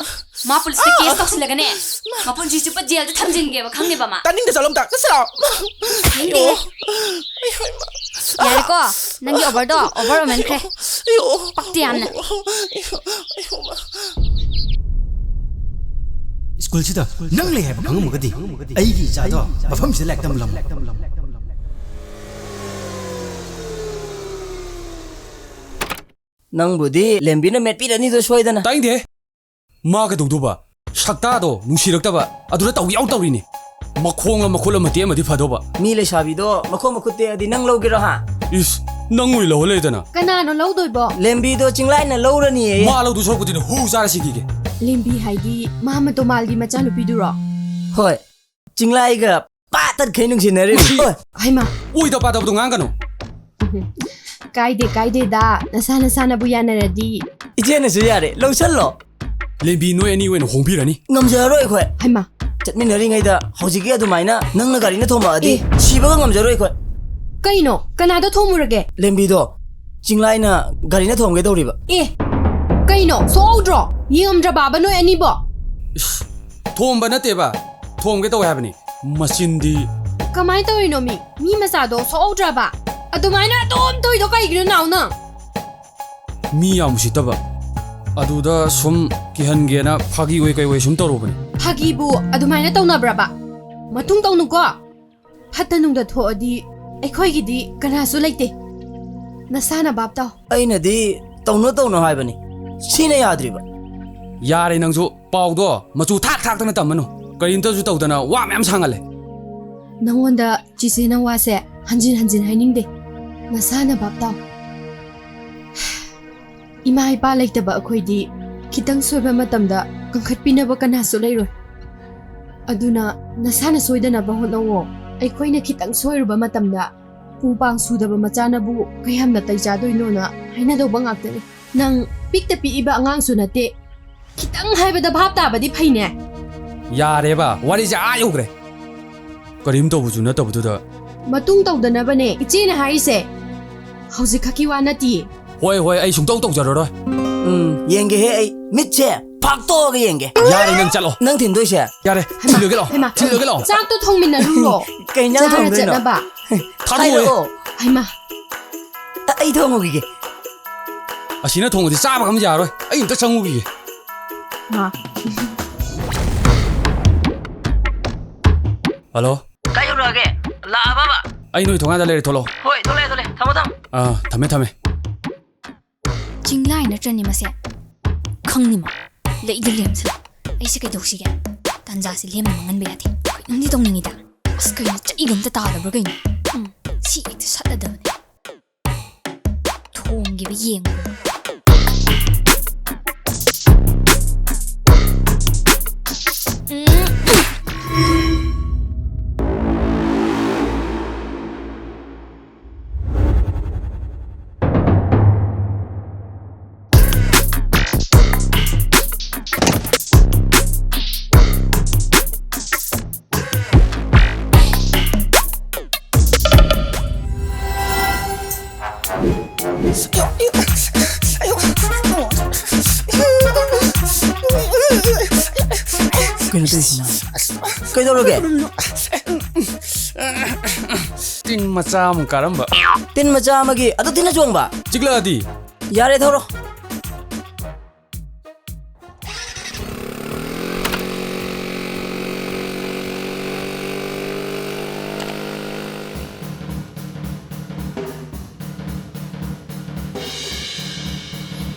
ꯃꯥ ꯄꯨꯂꯤꯁꯇ case ꯇꯧꯁꯤꯜꯂꯒꯅꯦ, ꯃꯄꯨꯟꯁꯤ ꯆꯨꯞꯄ ꯖꯦꯜꯗ ꯊꯝꯖꯤꯟꯒꯦꯕ, ꯈꯪꯉꯦꯕ ꯃꯥ? ꯇꯥꯅꯤꯡꯗꯦ, ꯆꯠꯂꯣ ꯑꯝꯇ꯫ ꯆꯠꯁꯤꯔꯣ? ꯌꯥꯅꯤꯡꯗꯦꯍꯦ꯫ ꯑꯌꯣ, ꯑꯌꯣ, ꯏꯃꯥ꯫ ꯌꯥꯔꯦꯀꯣ, ꯅꯪꯒꯤ overꯗꯣ over ꯑꯣꯏꯃꯟꯈ꯭ꯔꯦ꯫ ꯑꯌꯣ꯫ ꯄꯛꯇꯦ ꯌꯥꯝꯅ꯫ ꯑꯌꯣ, ꯑꯌꯣ, ꯏꯃꯥ꯫ ꯁ꯭ꯀꯨꯜꯁꯤꯗ ꯅꯪ ꯂꯩ ꯍꯥꯏꯕ ꯈꯪꯉꯝꯃꯒꯗꯤ ꯑꯩꯒꯤ ꯏꯆꯥꯗꯣ ꯃꯐꯝꯁꯤꯗ ꯂꯥꯏꯔꯤꯛ ꯇꯝꯂꯝꯃꯣ꯫ ꯅꯪꯕꯨꯗꯤ ꯂꯦꯝꯕꯤꯅ ꯃꯦꯠꯄꯤꯔꯅꯤꯗꯣ ꯁꯣꯏꯗꯅ꯫ ꯇꯥꯏꯗꯦ꯫ ꯃꯥ ꯀꯩꯗꯧꯗꯧꯕ? ꯁꯛꯇꯥꯗꯣ ꯅꯨꯡꯁꯤꯔꯛꯇꯕ ꯑꯗꯨꯗ ꯇꯧꯒꯦ ꯌꯥꯎ ꯇꯧꯔꯤꯅꯤ꯫ ꯃꯈꯣꯡꯂ ꯃꯈꯨꯠ ꯑꯃ ꯇꯦꯛꯑꯝꯃꯗꯤ ꯐꯗꯧꯕ꯫ ꯃꯤ ꯂꯩꯁꯥꯕꯤꯗꯣ ꯃꯈꯣꯡ ꯃꯈꯨꯠ ꯇꯦꯛꯑꯗꯤ ꯅꯪ ꯂꯧꯒꯦꯔꯣ ꯍꯥ? ꯏꯁ, ꯅꯪ ꯑꯣꯏ ꯂꯧꯍꯜꯂꯦꯗꯅ꯫ ꯀꯅꯥꯅꯣ ꯂꯧꯗꯣꯏꯕꯣ? ꯂꯦꯝꯕꯤꯗꯣ ꯆꯤꯡꯂꯥꯏꯅ ꯂꯧꯔꯅꯤꯌꯦ꯫ ꯃꯥ ꯂꯧꯗꯣꯏ ꯁꯔꯨꯛꯄꯨꯗꯤꯅꯦ ꯍꯨ ꯆꯥꯔ ꯁꯤꯈꯤꯒꯦ꯫ ꯂꯦꯝꯕꯤ ꯍꯥꯏꯗꯤ ꯃꯥ ꯃꯇꯣꯃꯥꯜꯒꯤ ꯃꯆꯥꯅꯨꯄꯤꯗꯨꯔꯣ? ꯍꯣꯏ, ꯆꯤꯡꯂꯥꯏꯒ ꯄꯥꯠ ꯇꯠꯈꯩ ꯅꯨꯡꯁꯤꯅꯔꯤꯕ꯫ ꯃꯁꯤ ꯑꯣꯏ, ꯍꯩꯃꯥ꯫ ꯑꯣꯏꯗ ꯄꯥꯗꯕꯗꯣ ꯉꯥꯡꯒꯅꯨ꯫ ꯀꯥꯏꯗꯦ ꯀꯥꯏꯗꯦꯗ, ꯅꯁꯥ ꯅꯁꯥꯅꯕꯨ ꯌꯥꯅꯔꯗꯤ꯫ ꯏꯆꯦꯅꯁꯨ ꯌꯥꯔꯦ, ꯂꯧꯁꯜꯂꯣ꯫ ꯂꯦꯝꯕꯤ, ꯅꯣꯏ ꯑꯅꯤ ꯑꯣꯏꯅ ꯍꯣꯡꯕꯤꯔꯅꯤ꯫ ꯉꯝꯖꯔꯔꯣꯏ ꯑꯩꯈꯣꯏ꯫ ꯍꯩꯃꯥ꯫ ꯆꯠꯃꯤꯟꯅꯔꯤꯉꯩꯗ ꯍꯧꯖꯤꯛꯀꯤ ꯑꯗꯨꯃꯥꯏꯅ ꯅꯪꯅ ꯒꯥꯔꯤꯅ ꯊꯣꯝꯃꯛꯑꯗꯤ ꯑꯦ꯫ ꯁꯤꯕꯒ ꯉꯝꯖꯔꯣꯏ ꯑꯩꯈꯣꯏ꯫ ꯀꯩꯅꯣ? ꯀꯅꯥꯗ ꯊꯣꯝꯃꯨꯔꯒꯦ? ꯂꯦꯝꯕꯤꯗꯣ ꯆꯤꯡꯂꯥꯏꯅ ꯒꯥꯔꯤꯅ ꯊꯣꯝꯒꯦ ꯇꯧꯔꯤꯕ꯫ ꯑꯦ, ꯀꯩꯅꯣ? ꯁꯣꯛꯍꯧꯗ꯭ꯔꯣ? ꯌꯦꯡꯉꯝꯗ꯭ꯔꯕꯕ ꯅꯣꯏ ꯑꯅꯤꯕꯣ? ꯊꯣꯝꯕ ꯅꯠꯇꯦꯕ, ꯊꯣꯝꯒꯦ ꯇꯧꯋꯦ ꯍꯥꯏꯕꯅꯤ꯫ ꯃꯆꯤꯟꯗꯤ꯫ ꯀꯃꯥꯏꯅ ꯇꯧꯔꯤꯅꯣ ꯃꯤ? ꯃꯤ ꯃꯆꯥꯗꯣ ꯁꯣꯛꯍꯧꯗ꯭ꯔꯕ? ꯑꯗꯨꯃꯥꯏꯅ ꯑꯗꯨꯝ ꯇꯧꯔꯤꯗꯣ ꯀꯩꯒꯤꯅꯣ ꯅꯥꯎ ꯅꯪ? ꯃꯤ ꯌꯥꯝ ꯎꯁꯤꯠꯇꯕ꯫ ꯑꯗꯨꯗ ꯁꯨꯝ ꯀꯤꯍꯟꯒꯦꯅ ꯐꯥꯒꯤ ꯑꯣꯏ ꯀꯩ ꯑꯣꯏ ꯁꯨꯝ ꯇꯧꯔꯨꯕꯅꯤ꯫ ꯐꯥꯒꯤꯕꯨ ꯑꯗꯨꯃꯥꯏꯅ ꯇꯧꯅꯕ꯭ꯔꯕ? ꯃꯇꯨꯡ ꯇꯧꯅꯨꯀꯣ꯫ ꯐꯠꯇ ꯅꯨꯡꯗ ꯊꯣꯛꯑꯗꯤ ꯑꯩꯈꯣꯏꯒꯤꯗꯤ ꯀꯅꯥꯁꯨ ꯂꯩꯇꯦ꯫ ꯅꯁꯥꯅ ꯚꯥꯞ ꯇꯥꯎ꯫ ꯑꯩꯅꯗꯤ ꯇꯧꯅꯣ ꯇꯧꯅꯣ ꯍꯥꯏꯕꯅꯤ, ꯁꯤꯅ ꯌꯥꯗ꯭ꯔꯤꯕ꯫ ꯌꯥꯔꯦ ꯅꯪꯁꯨ, ꯄꯥꯎꯗꯣ ꯃꯆꯨ ꯊꯥꯛ ꯊꯥꯛꯇꯅ ꯇꯝꯃꯅꯨ꯫ ꯀꯔꯤꯝꯇꯁꯨ ꯇꯧꯗꯅ ꯋꯥ ꯃꯌꯥꯝ ꯁꯥꯡꯍꯜꯂꯦ꯫ ꯅꯉꯣꯟꯗ ꯆꯤꯆꯦꯅ ꯋꯥꯁꯦ ꯍꯟꯖꯤꯟ ꯍꯟꯖꯤꯟ ꯍꯥꯏꯅꯤꯡꯗꯦ꯫ ꯅꯁꯥꯅ ꯚꯥꯞ ꯇꯥꯎ꯫ ꯏꯃꯥ ꯏꯄꯥ ꯂꯩꯇꯕ ꯑꯩꯈꯣꯏꯗꯤ ꯈꯤꯇꯪ ꯁꯣꯏꯕ ꯃꯇꯝꯗ ꯀꯟꯈꯠꯄꯤꯅꯕ ꯀꯅꯥꯁꯨ ꯂꯩꯔꯣꯏ꯫ ꯑꯗꯨꯅ ꯅꯁꯥꯅ ꯁꯣꯏꯗꯅꯕ ꯍꯣꯠꯅꯧꯑꯣ꯫ ꯑꯩꯈꯣꯏꯅ ꯈꯤꯇꯪ ꯁꯣꯏꯔꯨꯕ ꯃꯇꯝꯗ ꯄꯨ ꯄꯥꯡ ꯁꯨꯗꯕ ꯃꯆꯥꯅꯕꯨ ꯀꯌꯥꯝꯅ ꯇꯩ ꯆꯥꯗꯣꯏꯅꯣꯅ ꯍꯥꯏꯅꯗꯧꯕ ꯉꯥꯛꯇꯅꯤ꯫ ꯅꯪ ꯄꯤꯛꯇ ꯄꯤꯛꯏꯕ ꯑꯉꯥꯡꯁꯨ ꯅꯠꯇꯦ꯫ ꯈꯤꯇꯪ ꯍꯥꯏꯕꯗ ꯚꯥꯞ ꯇꯥꯕꯗꯤ ꯐꯩꯅꯦ꯫ ꯌꯥꯔꯦꯕ, ꯋꯥꯔꯤꯁꯦ ꯑꯥ ꯌꯧꯈ꯭ꯔꯦ꯫ ꯀꯔꯤꯝ ꯇꯧꯕꯁꯨ ꯅꯠꯇꯕꯗꯨꯗ꯫ ꯃꯇꯨꯡ ꯇꯧꯗꯅꯕꯅꯦ ꯏꯆꯦꯅ ꯍꯥꯏꯔꯤꯁꯦ꯫ ꯍꯧꯖꯤꯛꯈꯛꯀꯤ ꯋꯥ ꯅꯠꯇꯤꯌꯦ꯫ ꯍꯣꯏ ꯍꯣꯏ, ꯑꯩ ꯁꯨꯡꯇꯧ ꯇꯧꯖꯔꯔꯣꯏ꯫ ꯎꯝ, ꯌꯦꯡꯒꯦꯍꯦ ꯑꯩ꯫ ꯃꯤꯠꯁꯦ ꯐꯥꯛꯇꯣꯛꯑꯒ ꯌꯦꯡꯒꯦ꯫ ꯌꯥꯔꯦ, ꯅꯪ ꯆꯠꯂꯣ꯫ ꯅꯪ ꯊꯤꯟꯗꯣꯏꯁꯦ? ꯌꯥꯔꯦ, ꯊꯤꯜꯂꯒꯦ ꯂꯥꯛꯑꯣ꯫ ꯍꯩꯃꯥ, ꯊꯤꯜꯂꯒꯦ ꯂꯥꯛꯑꯣ꯫ ꯆꯥꯛꯇꯣ ꯊꯣꯡꯃꯤꯟꯅꯔꯨꯔꯣ꯫ ꯀꯩ ꯏꯟꯖꯥꯡ ꯆꯥꯔ ꯊꯣꯡꯗꯣꯏꯅꯣ? ꯆꯠꯅꯕ꯫ ꯊꯥꯗꯣꯛꯑꯣ꯫ ꯍꯥꯏꯔꯛꯑꯣ꯫ ꯍꯩꯃꯥ꯫ ꯑ-, ꯑꯩ ꯊꯣꯡꯉꯨꯈꯤꯒꯦ꯫ ꯑꯁꯤꯅ ꯊꯣꯡꯕꯗꯤ ꯆꯥꯕꯒ ꯑꯃ ꯌꯥꯔꯣꯏ꯫ ꯑꯩ ꯑꯝꯇ ꯆꯪꯉꯨꯈꯤꯒꯦ꯫ ꯃꯥ꯫ ꯍꯜꯂꯣ꯫ ꯀꯥꯏ ꯌꯧꯔꯛꯑꯒꯦ? ꯂꯥꯛꯑꯕꯕ? ꯑꯩ ꯅꯣꯏ ꯊꯣꯡꯒꯥꯟꯗ ꯂꯩꯔꯦ, ꯊꯣꯛꯂꯛꯑꯣ꯫ ꯍꯣꯏ, ꯊꯣꯛꯂꯛꯑꯦ, ꯊꯣꯛꯂꯛꯑꯦ꯫ ꯊꯝꯃꯣ, ꯊꯝꯃꯣ꯫ ꯑꯥ, ꯊꯝꯃꯦ, ꯊꯝꯃꯦ꯫ ꯆꯤꯡꯂꯥꯏ ꯅꯠꯇ꯭ꯔꯅꯦ ꯃꯁꯦ? ꯈꯪꯅꯤꯃ꯫ ꯂꯩꯗ ꯂꯦꯝꯁꯤꯜꯂ꯫ ꯑꯩꯁꯦ ꯀꯩꯗꯧꯁꯤꯒꯦ? ꯇꯥꯟꯖꯥꯁꯦ ꯂꯦꯝꯅ ꯃꯥꯡꯍꯟꯕ ꯌꯥꯗꯦ꯫ ꯀꯩꯅꯣꯝꯗꯤ ꯇꯧꯅꯤꯡꯉꯤꯗ꯫ ꯑꯁ, ꯀꯩꯅꯣ, ꯆꯩꯒ ꯑꯝꯇ ꯇꯥꯗꯕ꯭ꯔꯥ ꯀꯩꯅꯣ? ꯎꯝ, ꯁꯤ ꯍꯦꯛꯇ ꯁꯠꯂꯗꯕꯅꯦ꯫ ꯊꯣꯡꯒꯤꯕ ꯌꯦꯡꯉꯣ꯫ ꯎꯝ꯫ ꯀꯩꯅꯣ ꯇꯧꯔꯤꯁꯤꯅ? ꯀꯩꯗꯧꯔꯒꯦ? ꯇꯤꯟ ꯃꯆꯥ ꯑꯃ ꯀꯥꯔꯝꯕ꯫ ꯇꯤꯟ ꯃꯆꯥ ꯑꯃꯒꯤ ꯑꯗꯨ ꯇꯤꯟꯅ ꯆꯣꯡꯕ? ꯆꯤꯛꯂꯛꯑꯗꯤ? ꯌꯥꯔꯦ, ꯊꯧꯔꯣ꯫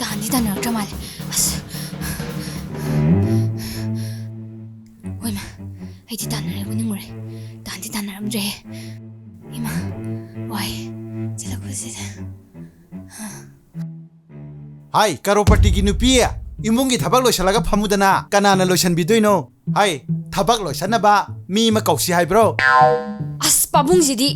ꯇꯥꯟꯗꯤ ꯇꯥꯟꯅꯔꯛꯇ꯭ꯔ ꯃꯥꯜꯂꯦ꯫ ꯑꯁ꯫ ꯍꯣꯏꯃ, ꯑꯩꯗꯤ ꯇꯥꯟꯅꯔꯦꯕꯨ ꯅꯤꯡꯉꯨꯔꯦ꯫ ꯇꯥꯟꯗꯤ ꯇꯥꯟꯅꯔꯝꯗ꯭ꯔꯦꯍꯦ꯫ ꯏꯃꯥ, ꯋꯥꯏ꯫ ꯆꯠꯂꯛꯄꯁꯤꯗ꯫ ꯍꯥꯏ, ꯀꯔꯣꯔꯄꯇꯤꯒꯤ ꯅꯨꯄꯤ, ꯏꯃꯨꯡꯒꯤ ꯊꯕꯛ ꯂꯣꯏꯁꯤꯜꯂꯒ ꯐꯝꯃꯨꯗꯅ꯫ ꯀꯅꯥꯅ ꯂꯣꯏꯁꯤꯟꯕꯤꯗꯣꯏꯅꯣ? ꯍꯥꯏ, ꯊꯕꯛ ꯂꯣꯏꯁꯤꯟꯅꯕ ꯃꯤ ꯑꯃ ꯀꯧꯁꯤ ꯍꯥꯏꯕ꯭ꯔꯣ? ꯑꯁ, ꯄꯥꯕꯨꯡꯁꯤꯗꯤ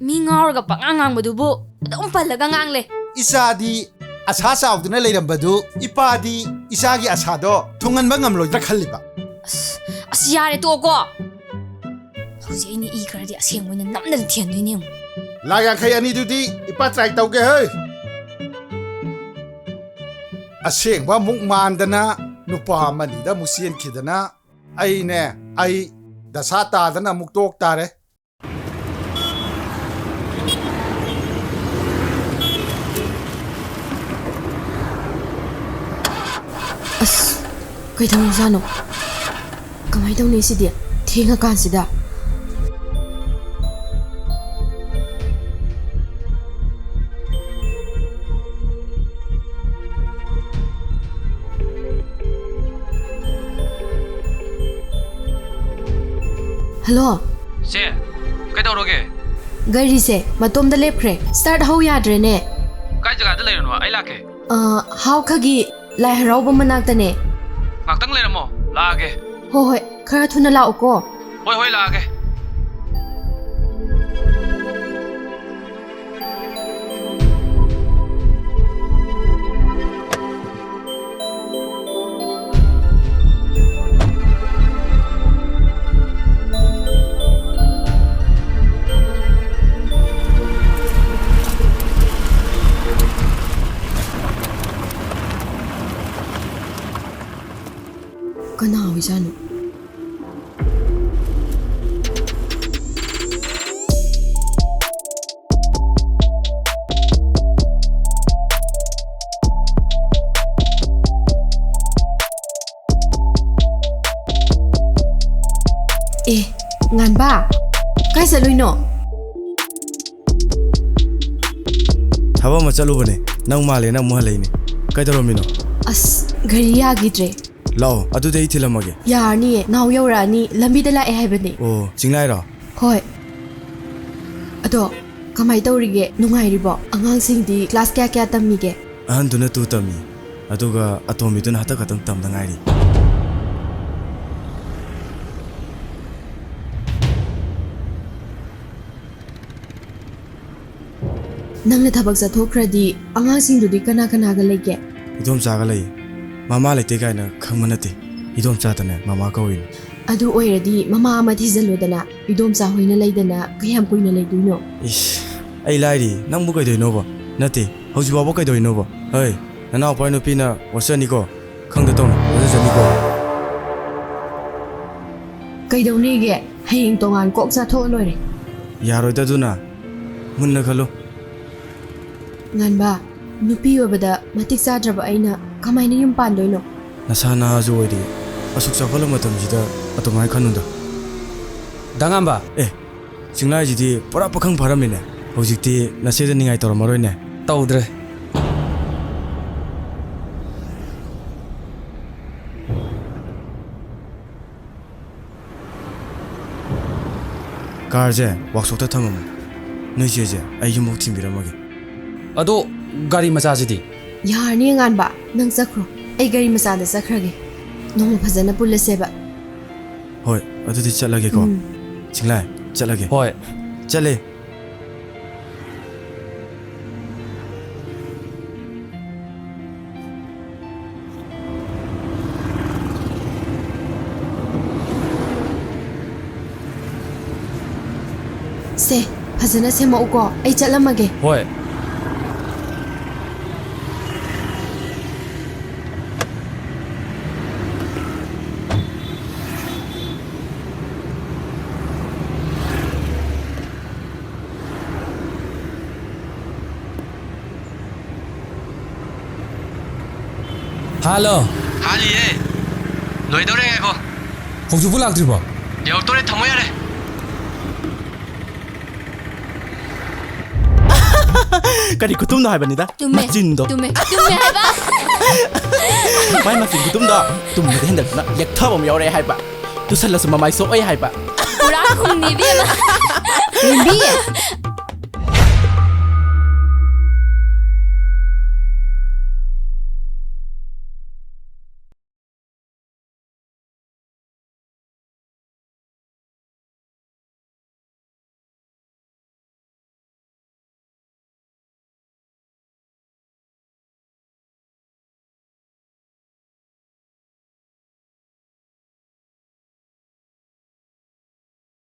ꯃꯤ ꯉꯥꯎꯔꯒ ꯄꯉꯥꯡ ꯉꯥꯡꯕꯗꯨꯕꯨ ꯑꯗꯨꯝ ꯄꯜꯂꯒ ꯉꯥꯡꯂꯦ꯫ ꯏꯆꯥꯗꯤ ꯑꯁꯥ ꯆꯥꯎꯗꯨꯅ ꯂꯩꯔꯝꯕꯗꯨ, ꯏꯄꯥꯗꯤ ꯏꯆꯥꯒꯤ ꯑꯁꯥꯗꯣ ꯊꯨꯡꯍꯟꯕ ꯉꯝꯂꯣꯏꯗ꯭ꯔꯥ ꯈꯜꯂꯤꯕ꯫ ꯑꯁ, ꯑꯁ, ꯌꯥꯔꯦ, ꯇꯣꯛꯑꯣꯀꯣ꯫ ꯍꯧꯖꯤꯛ ꯑꯩꯅ ꯏ ꯈꯔꯗꯤ ꯑꯁꯦꯡꯕ ꯑꯣꯏꯅ ꯅꯝꯗꯅ ꯊꯦꯟꯗꯣꯏꯅꯦ ꯌꯦꯡꯉꯨ꯫ ꯂꯥꯛ ꯌꯥꯡꯈꯩ ꯑꯅꯤꯗꯨꯗꯤ ꯏꯄꯥ try ꯇꯧꯒꯦ ꯍꯩ꯫ ꯑꯁꯦꯡꯕ ꯑꯃꯨꯛ ꯃꯥꯟꯗꯅ ꯅꯨꯄꯥ ꯑꯃꯅꯤꯗ ꯑꯃꯨꯛ ꯆꯦꯟꯈꯤꯗꯅ ꯑꯩꯅꯦ, ꯑꯩ ꯗꯁꯥ ꯇꯥꯗꯅ ꯑꯃꯨꯛ ꯇꯣꯛ ꯇꯥꯔꯦ꯫ ꯑꯁ, ꯀꯩꯗꯧꯔꯖꯥꯠꯅꯣ? ꯀꯃꯥꯏꯅ ꯇꯧꯅꯤ ꯁꯤꯗꯤ? ꯊꯦꯡꯉꯀꯥꯟꯁꯤꯗ꯫ ꯍꯜꯂꯣ꯫ ꯆꯦ, ꯀꯩꯗꯧꯔꯒꯦ? ꯒꯥꯔꯤꯁꯦ ꯃꯇꯣꯝꯗ ꯂꯦꯞꯈ꯭ꯔꯦ꯫ Start ꯍꯧ ꯌꯥꯗ꯭ꯔꯦꯅꯦ꯫ ꯀꯥꯏ ꯖꯒꯥꯗ ꯂꯩꯔꯤꯅꯣ? ꯑꯩ ꯂꯥꯛꯀꯦ꯫ ꯑ, ꯍꯥꯎꯈꯒꯤ ꯂꯥꯏ ꯍꯔꯥꯎꯕ ꯃꯅꯥꯛꯇꯅꯦ꯫ ꯉꯥꯛꯇꯪ ꯂꯩꯔꯝꯃꯣ, ꯂꯥꯛꯑꯒꯦ꯫ ꯍꯣ ꯍꯣꯏ, ꯈꯔ ꯊꯨꯅ ꯂꯥꯛꯎꯀꯣ꯫ ꯍꯣꯏ, ꯍꯣꯏ, ꯂꯥꯛꯑꯒꯦ꯫ ꯀꯥꯏ ꯆꯠꯂꯨꯏꯅꯣ? ꯊꯕꯛ ꯑꯃ ꯆꯠꯂꯨꯕꯅꯦ꯫ ꯅꯪ ꯃꯥꯜꯂꯦꯅ ꯑꯃꯨꯛ ꯍꯜꯂꯛꯏꯅꯦ꯫ ꯀꯩꯗꯧꯔꯝꯃꯤꯅꯣ? ꯑꯁ, ꯒꯥꯔꯤ ꯌꯥꯈꯤꯗ꯭ꯔꯦ꯫ ꯂꯥꯛꯑꯣ, ꯑꯗꯨꯗꯤ ꯑꯩ ꯊꯤꯜꯂꯝꯃꯒꯦ꯫ ꯌꯥꯔꯅꯤꯌꯦ, ꯅꯥꯎ ꯌꯧꯔꯛꯑꯅꯤ, ꯂꯝꯕꯤꯗ ꯂꯥꯛꯑꯦ ꯍꯥꯏꯕꯅꯦ꯫ ꯑꯣ, ꯆꯤꯡꯂꯥꯏꯔꯣ? ꯍꯣꯏ꯫ ꯑꯗꯣ, ꯀꯃꯥꯏ ꯇꯧꯔꯤꯒꯦ? ꯅꯨꯡꯉꯥꯏꯔꯤꯕꯣ? ꯑꯉꯥꯡꯁꯤꯡꯗꯤ ꯀ꯭ꯂꯥꯁ ꯀꯌꯥ ꯀꯌꯥ ꯇꯝꯃꯤꯒꯦ? ꯑꯍꯟꯗꯨꯅ ꯇꯨ ꯇꯝꯃꯤ, ꯑꯗꯨꯒ ꯑꯇꯣꯝꯕꯤꯗꯨꯅ ꯍꯟꯗꯛ ꯈꯛꯇꯪ ꯇꯝꯗ ꯉꯥꯏꯔꯤ꯫ ꯅꯪꯅ ꯊꯕꯛ ꯆꯠꯊꯣꯛꯈ꯭ꯔꯗꯤ ꯑꯉꯥꯡꯁꯤꯡꯗꯨꯗꯤ ꯀꯅꯥ ꯀꯅꯥꯒ ꯂꯩꯒꯦ? ꯏꯗꯣꯝꯆꯥꯒ ꯂꯩ꯫ ꯃꯃꯥ ꯂꯩꯇꯦ ꯀꯥꯏꯅ ꯈꯪꯕ ꯅꯠꯇꯦ꯫ ꯏꯗꯣꯝꯆꯥꯇꯅꯦ ꯃꯃꯥ ꯀꯧꯔꯤꯅꯤ꯫ ꯑꯗꯨ ꯑꯣꯏꯔꯗꯤ ꯃꯃꯥ ꯑꯃ ꯊꯤꯖꯤꯜꯂꯣꯗꯅ, ꯏꯗꯣꯝꯆꯥ ꯍꯣꯏꯅ ꯂꯩꯗꯅ ꯀꯌꯥꯝ ꯀꯨꯏꯅ ꯂꯩꯗꯣꯏꯅꯣ? ꯏꯁ, ꯑꯩ ꯂꯥꯏꯔꯤ, ꯅꯪꯕꯨ ꯀꯩꯗꯧꯅꯣꯕ? ꯅꯠꯇꯦ, ꯍꯧꯖꯤꯛ ꯐꯥꯎꯕ ꯀꯩꯗꯧꯔꯤꯅꯣꯕ? ꯍꯩ, ꯅꯅꯥꯎꯄꯥ ꯅꯨꯄꯤꯅ ꯋꯥꯆꯅꯤꯀꯣ, ꯈꯪꯗ ꯇꯧꯅ ꯋꯥꯖꯖꯅꯤꯀꯣ꯫ ꯀꯩꯗꯧꯅꯤꯒꯦ? ꯍꯌꯦꯡ ꯇꯣꯉꯥꯟ ꯀꯣꯛ ꯆꯥꯊꯣꯛꯑ ꯂꯣꯏꯔꯦ꯫ ꯌꯥꯔꯣꯏꯗ ꯑꯗꯨꯅ꯫ ꯃꯨꯟꯅ ꯈꯜꯂꯨ꯫ ꯉꯥꯟꯕ, ꯅꯨꯄꯤ ꯑꯣꯏꯕꯗ ꯃꯇꯤꯛ ꯆꯥꯗ꯭ꯔꯕ ꯑꯩꯅ ꯀꯃꯥꯏꯅ ꯌꯨꯝ ꯄꯥꯟꯗꯣꯏꯅꯣ? ꯅꯁꯥ ꯅꯍꯥꯁꯨ ꯑꯣꯏꯔꯤ꯫ ꯑꯁꯨꯛ ꯆꯥꯎꯈꯠꯂ ꯃꯇꯝꯁꯤꯗ ꯑꯗꯨꯃꯥꯏꯅ ꯈꯟꯅꯨꯗ꯫ ꯗꯥ ꯉꯥꯟꯕ꯫ ꯑꯦ, ꯆꯤꯡꯂꯥꯏꯁꯤꯗꯤ ꯄꯨꯔꯥ ꯄꯥꯈꯪ ꯐꯥꯔꯝꯃꯤꯅꯦ꯫ ꯍꯧꯖꯤꯛꯇꯤ ꯅꯆꯦꯗ ꯅꯤꯡꯉꯥꯏ ꯇꯧꯔꯝꯃꯔꯣꯏꯅꯦ꯫ ꯇꯧꯗ꯭ꯔꯦ꯫ ꯀꯥꯔꯁꯦ ꯋꯥꯛꯁꯣꯞꯇ ꯊꯝꯃꯝꯃꯣ꯫ ꯅꯣꯏ ꯆꯦꯁꯦ ꯑꯩ ꯌꯨꯝꯐꯥꯎ ꯊꯤꯟꯕꯤꯔꯝꯃꯒꯦ꯫ ꯑꯗꯣ ꯒꯥꯔꯤ ꯃꯆꯥꯁꯤꯗꯤ? ꯌꯥꯔꯅꯤ, ꯑꯉꯥꯟꯕ, ꯅꯪ ꯆꯠꯈ꯭ꯔꯣ꯫ ꯑꯩ ꯒꯥꯔꯤ ꯃꯆꯥꯗ ꯆꯠꯈ꯭ꯔꯒꯦ꯫ ꯅꯣꯡꯃ ꯐꯖꯅ ꯄꯨꯜꯂꯁꯦꯕ꯫ ꯍꯣꯏ, ꯑꯗꯨꯗꯤ ꯆꯠꯂꯒꯦꯀꯣ꯫ ꯎꯝ꯫ ꯆꯤꯡꯂꯥꯏ, ꯆꯠꯂꯒꯦ꯫ ꯍꯣꯏ꯫ ꯆꯠꯂꯦ꯫ ꯁꯦ, ꯐꯖꯅ ꯁꯦꯝꯃꯛꯎꯀꯣ, ꯑꯩ ꯆꯠꯂꯝꯃꯒꯦ꯫ ꯍꯣꯏ꯫ ꯍꯜꯂꯣ꯫ ꯍꯥꯜꯂꯤꯌꯦ꯫ ꯂꯣꯏꯗꯧꯔꯦ, ꯉꯥꯏꯈꯣ꯫ ꯍꯧꯖꯤꯛꯄꯨ ꯂꯥꯛꯇ꯭ꯔꯤꯕꯣ? ꯌꯧꯔꯛꯇꯧꯔꯦ, ꯊꯝꯃꯣ ꯌꯥꯔꯦ꯫ ꯀꯔꯤ ꯈꯨꯇꯨꯝꯅꯣ ꯍꯥꯏꯕꯅꯤꯗ? ꯇꯨꯝꯃꯦ꯫ ꯃꯆꯤꯟꯗꯣ꯫ ꯇꯨꯝꯃꯦ꯫ ꯇꯨꯝꯃꯦ ꯍꯥꯏꯕ꯫ ꯃꯥꯏ ꯃꯆꯤꯟ ꯈꯨꯇꯨꯝꯗꯣ ꯇꯨꯝꯕꯗ ꯍꯦꯟꯗꯣꯛꯇꯅ ꯂꯦꯛꯊꯕ ꯑꯃ ꯌꯥꯎꯔꯛꯑꯦ ꯍꯥꯏꯕ꯫ ꯇꯨꯁꯜꯂꯁꯨ ꯃꯃꯥꯏ ꯁꯣꯛꯑꯣꯏ ꯍꯥꯏꯕ꯫ ꯄꯨꯔꯥ ꯈꯨꯝꯅꯤ ꯏꯕꯦꯝꯃ꯫ ꯔꯦꯝꯕꯤ,